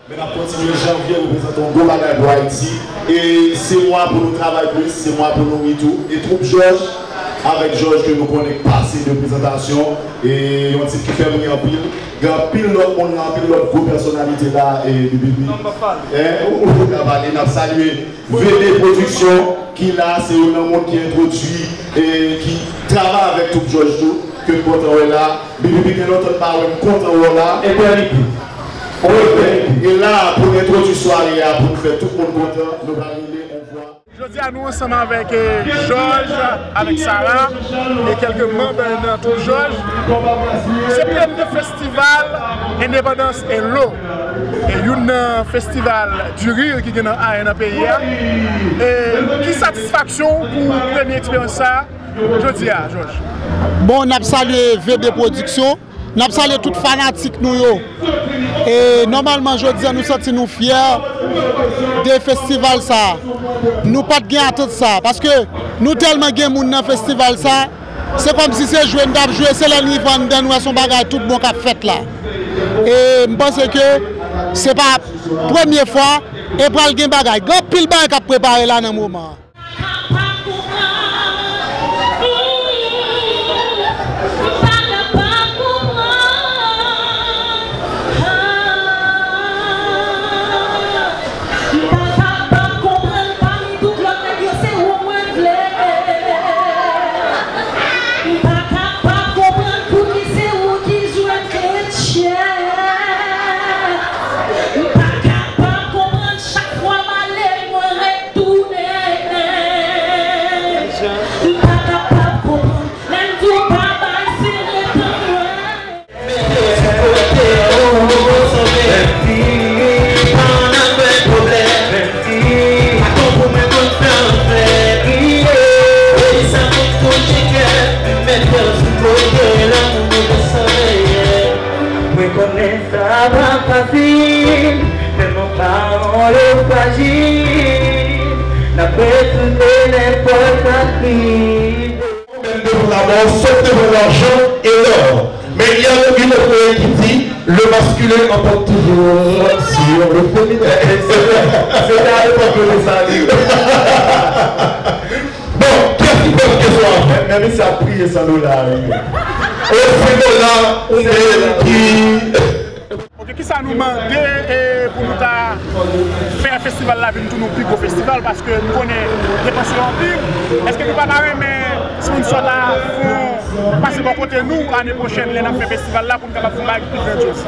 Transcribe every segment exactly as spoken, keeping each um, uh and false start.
Men n ap kontinye, janvye reprezante yon gwo bagay pou Ayiti. E se mwa pou nou travay plis, se mwa pou nou ri tou. E twoup Jòj, avèk Jòj ke nou konnen k pase de prezantasyon, e yon tip ki fè m ri anpil. Gen anpil lòt moun la, anpil lòt gwo pèsonalite la, e, Bibibi. Hein? Ou, ou ka pale, n ap salye V D Production ki la, se youn nan moun ki entwodui e ki travay avèk twoup Jòj tou, ke m kontan wè la. Bibibi, gen lontan m pa wè, m kontan wè w la. Etènite. Wi, etènite. E la, pou n entwodui sware a, pou n fè tout moun kontan, nou pral rele on vwa. Jodi a, nou ansanm avèk, eh, Jòj, avèk Sara, e kèlke manm, eh, nan twoup Jòj. Se premye festival endepandans e lo. E youn nan festival du rire ki gen nan, a, nan peyi a. E ki satisfaksyon w pou premye eksperyans sa a jodi a, Jòj? Bon, n ap salye V D Production. N ap salye tout fanatik nou yo. E nòmalman, jodi a, nou santi nou fyè de festival sa a. Nou pa t gen atant sa a, paske nou tèlman gen moun nan festival sa a, se kòmsi se jwe n t ap jwe, se lè n rive anndan, n wè se yon bagay tout bon k ap fèt la. E m panse ke se pa premye fwa, e pral gen bagay. Gen anpil bagay k ap prepare la nan moman an. M pa kapab konprann, pami tout lòt nèg yo, se ou mwen vle. M pa kapab konprann pouki se ou ki jwenn kretyen. M pa kapab konprann, chak fwa m ale, mwen retounen. M pa kapab konprann, lè m di w pa bay, se ret anmwe. Mete sou kote, oh, oh, oh, sove. Pa nan fè pwoblèm. Atann pou mwen konn fè anfè. Wi, sa moun tou tcheke. Mete sou kote, lanmou nou te sove. Mwen konnen sa pa fasil, men mon pawòl ou frajil. N ap retounen nenpòt sa k rive. Ou menm devan lamò, sòt devan lajan e lò. Men y a le mot ki di, le masculin emporte toujours sur le féminin. Se te alepòk yo te sa li. Bon, kiyès ki pòze kesyon an? Men, men misye ap priye san dola, wi. E se dola ou menm ki Ok, kisa nou mande, e, pou nou ta fè festival la vin tounen yon pi gwo festival, paske nou konnen depans yo anpil. Èske nou pa ta renmen sponsò ta fè yon pase bò kote nou ane pwochèn lè n ap fè festival la pou n kapab fè yon bagay ki pi grandyòz?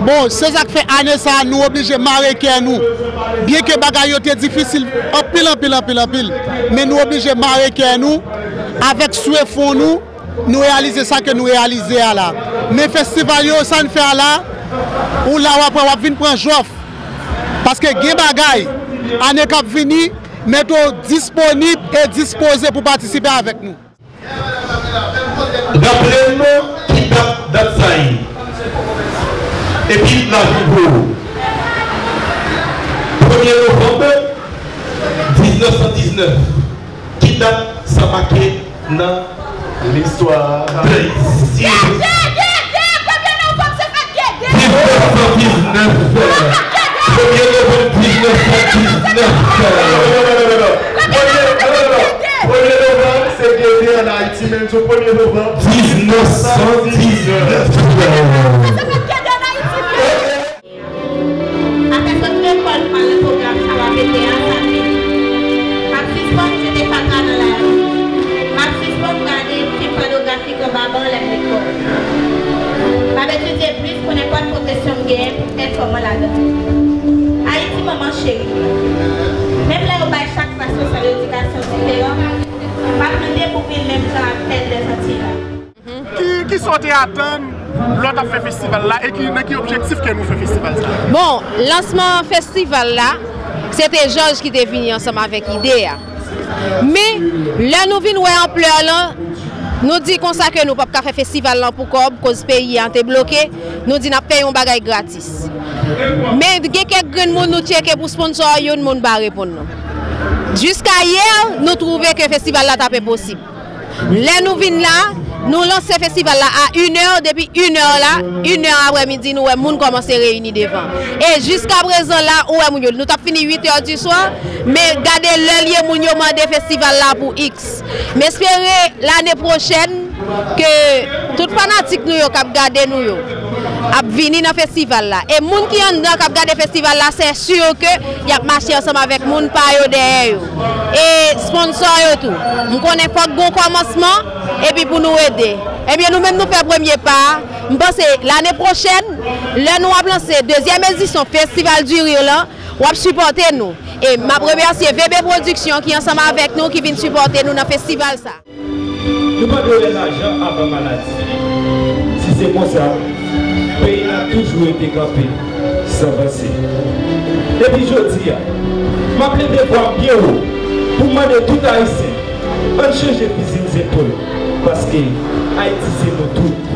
Bon, se sa k fè ane sa a nou oblije mare kè nou. Byenke bagay yo te difisil anpil, anpil, anpil, anpil, men nou oblije mare kè nou avèk swe fon nou. Nou reyalize sa ke nou reyalize a la. Men festival yo, sa n fè a la, ou la w ap wè w ap vin pran jòf. Paske gen bagay, ane k ap vini, mete w disponib e dispoze pou patisipe avèk nou. Raple m ki dat, dat sa ye. Epi lavi pou ou. Premye novanm diznèf san diznèf. Ki dat sa make nan listwa de Dede, Dede, Dede, premye novanm se fèt Dede. Diznèf san diznèf. Premye novanm diznèf san diznèf. Premye novanm se Dede ann Ayiti, men sou premye novanm diznèf san diznèf. Sa se fèt Dede ann Ayiti, Dede. Apre sot lekòl, m al nan pwogram sa w ap mete a, sa fini. M ap sispann jete fatra nan lari. M ap sispann gade fim pònografik anba ban lè m lekòl. M ap etidye plis pou nenpòt pwofesyon m genyen pou m pèfòman ladan l. Ayiti, manman cheri m. Menm lè yo bay chak klas sosyal edikasyon sou deyò, m ap mande pou vin menm jan ak pèl dèzantiy la. Ki, ki sa w te atann lè w t ap fè festival la e ki, nan ki objektif ke nou fè festival sa? Bon, lansman festival la, se te Jòj ki te vini ansanm avèk ide a. Men, lè nou vin wè anplè lan, nou di konsa ke nou p ap ka fè festival lan pou kòb, koz peyi a te bloke, nou di n ap fè yon bagay gratis. Men, gen kèk grenn moun nou tcheke pou sponsò, youn moun pa reponn nou. Jiska yè, nou twouve ke festival la t ap enposib. Lè nou vin la, Nou lanse festival la a inè, depi inè la, inè aprèmidi, nou wè moun kòmanse reyini devan. E jiska prezan la, ou wè moun yo, nou t ap fini uit è di swa, men gade lè l ye, moun yo mande festival la pou X. M espere lane pwochèn ke tout fanatik nou yo k ap gade nou yo ap vini nan festival la. E moun ki anndan k ap gade festival la, se si ke y ap mache ansanm avèk moun pa yo dèyè yo. E sponsò yo tou. M konnen fòk gon kòmansman, epi pou nou ede. Ebyen, nou menm nou fè premye pa a. M panse lane pwochèn, lè nou ap lanse dezyèm edisyon Festival du Rire lan, w ap sipòte nou. E m ap remèsye V B Production ki ansanm avèk nou, ki vin sipòte nou nan festival sa. Nou pa dwe wè lajan avan maladi. Si se konsa, peyi n ap toujou rete kanpe san vanse. Depi jodi a, m ap leve vwa m byen wo pou m mande tout Ayisyen, ann chanje fizi n zepòl, paske Ayiti se nou tout.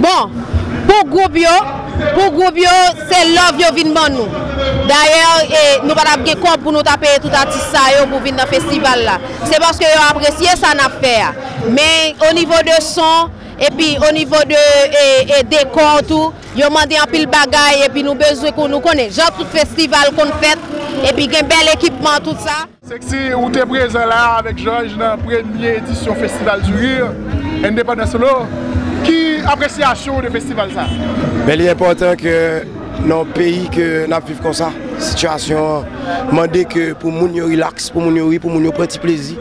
Bon, pou gwoup yo, pou gwoup yo, se love yo vin ban nou. Dayè, e, nou pa t ap gen kòb pou nou ta peye tout atis sa yo pou vin nan festival la. Se paske yo apresye sa n ap fè a. Men, o nivo de son, epi o nivo de, e, e, dekò tou, yo mande anpil bagay, epi nou bezwen kou-, nou konnen jan tout festival konn fèt, epi gen bèl ekipman, tout sa. Sexy, ou te prezan la avèk Jòj nan premye edisyon Festival du Rire, Independence Lo. Ki apresyasyon w de festival sa? Men li enpòtan ke nan yon peyi ke n ap viv konsa, sitiyasyon an mande ke pou moun yo rilaks, pou moun yo ri, pou moun yo pran ti plezi.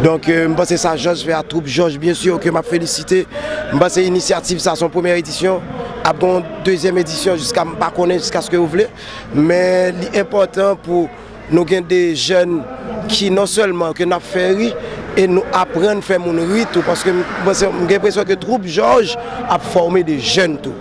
Donk, euh, m panse sa Jòj fè a, twoup Jòj, byen si ke m ap felisite. M panse inisyativ sa, se yon premyè edisyon, ap gen yon dezyèm edisyon jiska m pa konnen, jiskaske yo vle. Men li enpòtan pou nou gen de jèn ki non sèlman ke n ap fè ri, e nou aprann fè moun ri tou, paske m panse, m gen enpresyon ke twoup Jòj ap fòme de jèn tou.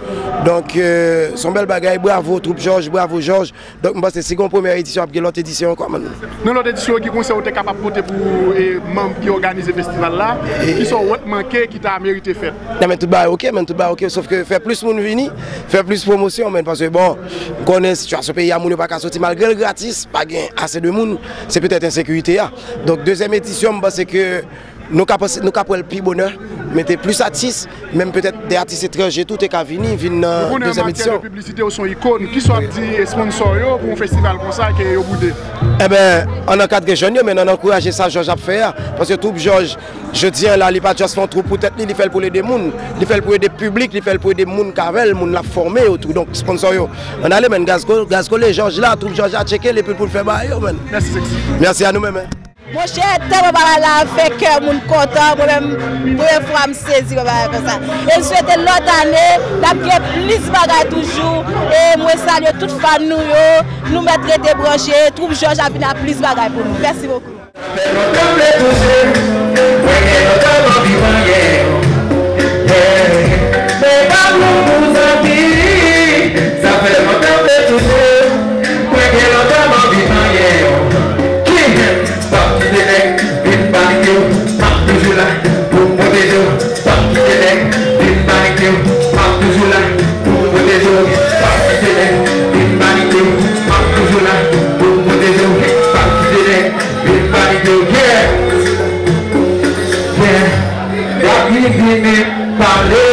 Donk, euh, se yon bèl bagay, bravo twoup Jòj, bravo Jòj. Donk, m panse si gen yon premyè edisyon, ap gen lòt edisyon ankò, man. Nan lòt edisyon, ki konsèy ou te kapab pote pou, e, manm ki òganize festival la? E ki sa w wè k manke ki ta merite fèt? Non, men tout bagay oke, men tout bagay oke, sof ke fè plis moun vini, fè plis pwomosyon, men paske, bon, m konnen sitiyasyon peyi a, moun yo pa ka soti malgre l gratis, pa gen ase de moun, se petèt ensekirite a. Donk, dezyèm edisyon, m panse ke nou ka panse, nou ka pran l pi bonè, mete plis atis, menm petèt de atis etranje tou te ka vini, vin nan dezyèm edisyon. Ou konnen an matyè de piblisite, ou se yon ikòn. Kisa w ap di sponsò yo pou yon festival konsa ke yo boude? Enben, ann ankadre jèn yo, men ann ankouraje sa Jòj ap fè a. Paske twoup Jòj, jodi a la, li pa just fè yon twoup pou tèt li, li fè l pou l ede moun. Li fè l pou ede piblik, li fè l pou ede moun k avè l, moun l ap fòme yo tou. Donk, sponsò yo, ann ale, men, gaz ko-, gaz kole, Jòj la, twoup Jòj la, tcheke l epi l pou l fè bagay yo, men. Mèsi, Sexy. Mèsi a nou menm, men. Monchè, tèlman bagay la fè kè moun kontan, mwen menm, premye fwa m sezi wè bagay konsa. E m swete lòt ane, n ap gen plis bagay toujou. E mwen salye tout fan nou yo, nou mèt rete branche, twoup Jòj ap vin ak plis bagay pou nou. Mèsi bokou. Fè lontan m vle touche, mwen gen lontan m anvi manyen. Yeah. Men pa moun pou zanmi, sa fè lontan m vle touche, mwen gen lontan m anvi manyen. Ki? M p ap kite nèg vin panike w, m ap toujou la pou m pwoteje w. M p ap kite nèg vin panike w, m ap toujou la pou m pwoteje w. M p ap kite nèg vin panike w, m ap toujou la pou m pwoteje w. M p ap kite nèg vin panike w. Yeah! Yeah! Y ap vini, vini pale.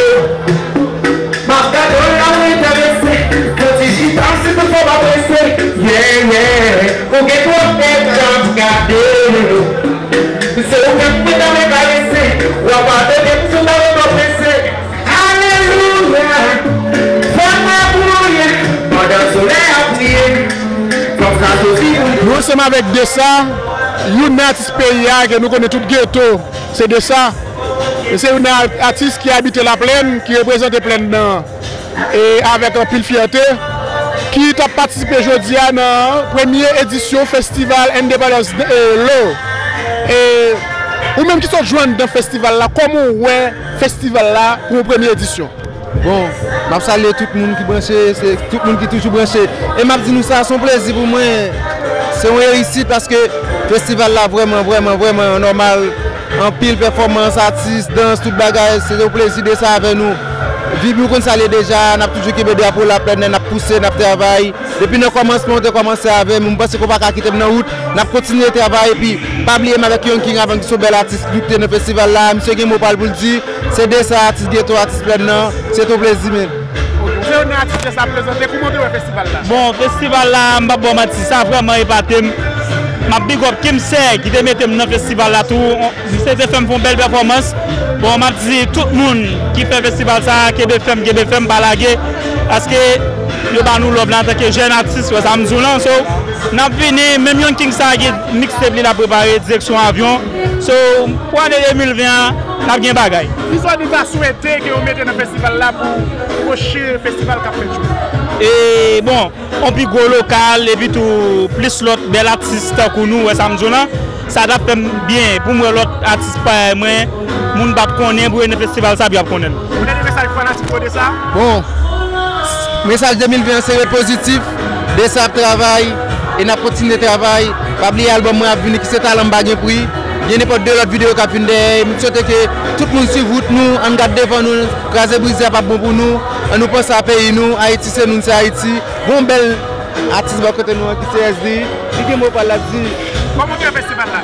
M ap gade w la, w enterese. Yon ti chita, si toutfwa w pa prese. Yeah, yeah. Ou gen twòp nèg k ap gade w. Se ou menm mwen ta vle karese. W ap adore m si w ta vle m prese. Alelouya. Fè mwen bouye. Pandan solèy ap briye. Fòs la soti pou nou. Nou ansanm avèk Desa, youn nan atis peyi a ke nou konnen tout geto. Se Desa. Se youn nan atis ki abite Laplèn, ki reprezante Plèn nan, e avèk anpil fyète, ki t ap patisipe jodi a nan premye edisyon festival Independence Day, e, Lo. E ou menm ki sot jwenn nan festival la, kòman w wè festival la pou yon premye edisyon? Bon, m ap salye tout moun ki branche, se tout moun ki toujou branche. E m ap di nou sa, se yon plezi pou mwen, se yon reyisit paske festival la vrèman, vrèman, vrèman nòmal. Anpil pèfòmans, atis, dans, tout bagay, se yon plezi de sa avè nou. Vib nou konn sa l ye deja, n ap toujou kenbe drapo Laplèn nan, n ap pouse, n ap travay. Depi nan kòmansman, ou te kòmanse avè m, m panse ke w pa ka kite m nan wout. N ap kontinye travay, epi pa bliye m avèk Young King avan ki se yon bèl atis ki te nan festival la. Misye gen mo pa l pou l di. Se de sa, atis geto, atis Plèn nan. Se te yon plezi, men. Ok, ou se youn nan atis de sa prezante. Kòman w te wè festival la? Bon, festival la, m p ap ba w manti, sa vrèman epate m. M ap big up Kimsey ki te mete m nan festival la tou. Misye te fè m fè yon bèl pèfòmans. Bon, m ap di tout moun ki fè festival sa a, kenbe fèm, kenbe fèm, pa lage. Paske yo ba nou love la antanke jèn atis, wè sa m di w lan. So, n ap vini, menm Young King sa a gen mixtape li l ap prepare, Direksyon Avyon. So, pou ane de mil ven an, n ap gen bagay. Kisa w ta swete ke yo mete nan festival la pou pwochen festival k ap fèt yo? E, bon, yon pi gwo lokal, epi tou plis lòt bèl atis tankou nou, wè sa m di w lan. Sa t ap fè m byen pou m wè lòt atis parèy mwen, moun p ap konnen, pou yo nan festival sa, pou y ap konnen l. Ou gen de mesaj fanatik yo de sa? Bon, mesaj de mil ven an se ret pozitif, de sa ap travay, e n ap kontinye travay. Pa bliye albòm mwen ap vini ki se Talan M Pa Gen Pri. Gen nenpòt de lòt videyo k ap vin dèyè. M swete ke tout moun swiv wout nou, ann gad devan nou, kraze brize a p ap bon pou nou. Ann nou panse a peyi nou, Ayiti se nou, n se Ayiti. Gon bèl atis bò kote nou an ki se S D, li gen mo pa l ap di. Kòman w te wè festival la?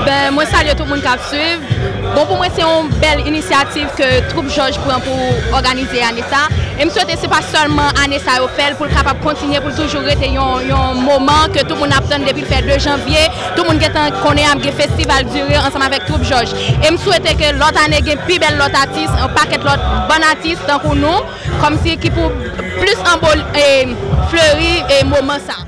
Ben, mwen salye tout moun k ap swiv. Bon, pou mwen, se yon bèl inisyativ ke Twoup Jòj pran pou òganize ane sa. E m swete se pa sèlman ane sa yo fè l, pou l kapab kontinye, pou l toujou rete yon, yon moman ke tout moun ap tann depi l fè de janvye. Tout moun gentan konnen ap gen festival Dire ansanm avèk Twoup Jòj. E m swete ke lòt ane gen pi bèl lòt atis, yon pakèt lòt bann atis tankou nou, kòmsi ki pou plis anbo, e, fleri, e, moman sa.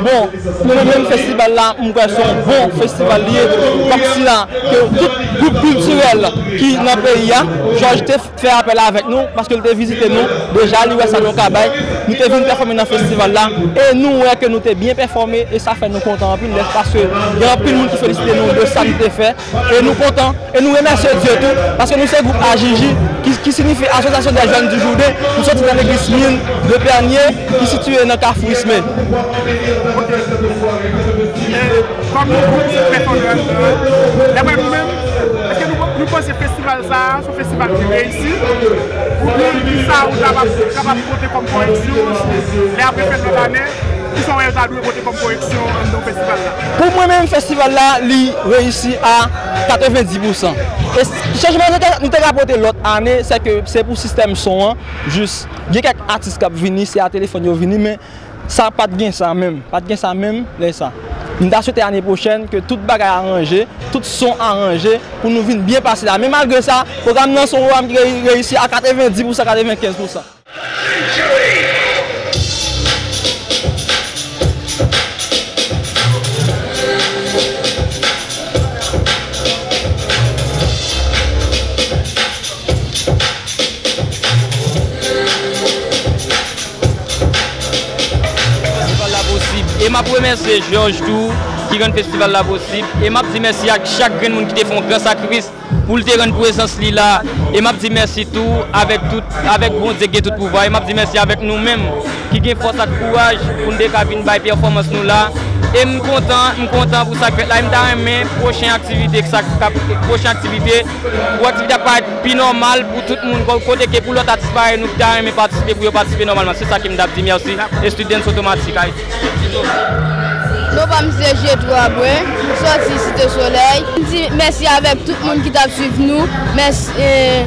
Bon, pou mwen menm, festival la, m kwè se yon bon festival li ye. Kòmsi la, ke tout gwoup kiltirèl ki nan peyi a, Jòj te fè apèl avèk nou, paske l te vizite nou, deja li wè sa nou ka bay. Nou te vin pèfòme nan festival la, e nou wè ke nou te byen pèfòme, e sa fè nou kontan anpil, paske gen anpil moun ki felisite nou de sa nou te fè, e nou kontan, e nou remèsye Dye tou, paske nou se gwoup A J J, ki, ki siyifi Association des Jeunes du Jourdain, nou soti nan legliz Min de Pènye, ki sitiye nan Kafou Isme. Kòm yon gwoup ki fè konferans, dapre nou menm, èske nou, nou panse festival sa a, se yon festival ki reyisi? Oubyen kisa ou ta kapab, kapab pote kòm koreksyon lè apre fèt lòt ane? Kisa w wè yo ta dwe pote kòm koreksyon anndan festival la? Pou mwen menm, festival la, li reyisi a katrevenndis pousan. E s-, chanjman nou te, nou te ka pote lòt ane, se ke se pou sistèm son an, jis gen kèk atis k ap vini, se a telefòn yo vini, men sa pa t gen sa menm, pa t gen sa menm lè sa. M ta swete ane pwochèn ke tout bagay aranje, tout son aranje, pou nou vin byen pase la. Men malgre sa, pwogram nan se yon pwogram ki re-, reyisi a katrevenndis pousan, katrevenkenz pousan. Festival la posib. E m ap remèsye Jòj tou, ki rann festival la posib. E m ap di mèsi ak chak grenn moun ki te fè yon gran sakrifis pou l te rann prezans li la. E m ap di mèsi tou avèk tout, avèk Bondye ki gen tout pouvwa. E m ap di mèsi avèk nou menm ki gen fòs ak kouraj pou n te ka vin bay pèfòmans nou la. E m kontan, m kontan pou sa k fèt la. E m ta renmen pwochen aktivite, sa k ap, pwochen aktivite, pou aktivite a parèt pi nòmal pou tout moun, ko-, kote ke pou lòt atis parèy nou ki ta renmen patisipe, pou yo patisipe nòmalman. Se sa ke m t ap di. Mèsi. E Students Automatic Haïti. Non pa m se Jetro Abwen, m sòti Site Solèy. M di mèsi avèk tout moun ki t ap swiv nou. Mèsi, eh,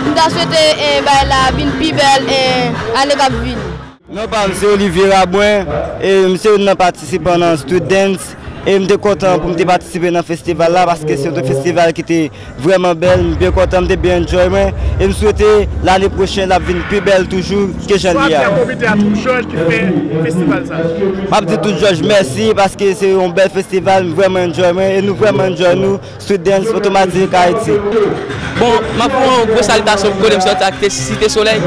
m ta swete, eh, bagay la vin pi bèl, eh, ane k ap vini. Non pa m se Olivier Rabwen, e m se youn nan patisipan nan Students E m te kontan pou m te patisipe nan festival la, paske se yon festival ki te vrèman bèl, m byen kontan, m te byen enjoy mwen, e m swete lane pwochen l ap vin pi bèl toujou ke jan l ye a. Komite a, tout Jòj ki fè festival sa. M ap di tout Jòj mèsi, paske se yon bèl festival, m vrèman enjoy mwen, e nou vrèman enjoy nou. Street Dance Otomatik Ayiti. Bon, m ap fè yon gwo salitasyon pou kote m sòti a, ki te Site Solèy.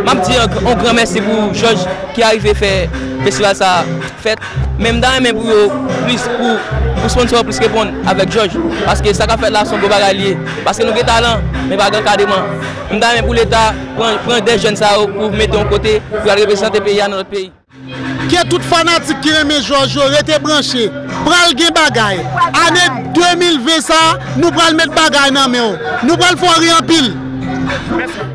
M ap di yon, yon gran mèsi pou Jòj ki arive fè festival sa fèt. Men m ta renmen pou yo plis, pou, pou sponsor plis reponn avèk Jòj. Paske sa k ap fèt la se yon gwo bagay li ye. Paske nou gen talan, men pa gen ankadreman. M ta renmen pou Leta pran, pran de jèn sa yo pou mete yon kote, pou al reprezante peyi a nan lòt peyi. Ke tout fanatik ki renmen Jòj yo rete branche. Pral gen bagay. Ane de mil ven sa, nou pral met bagay nan men w. Nou pral fè w ri anpil.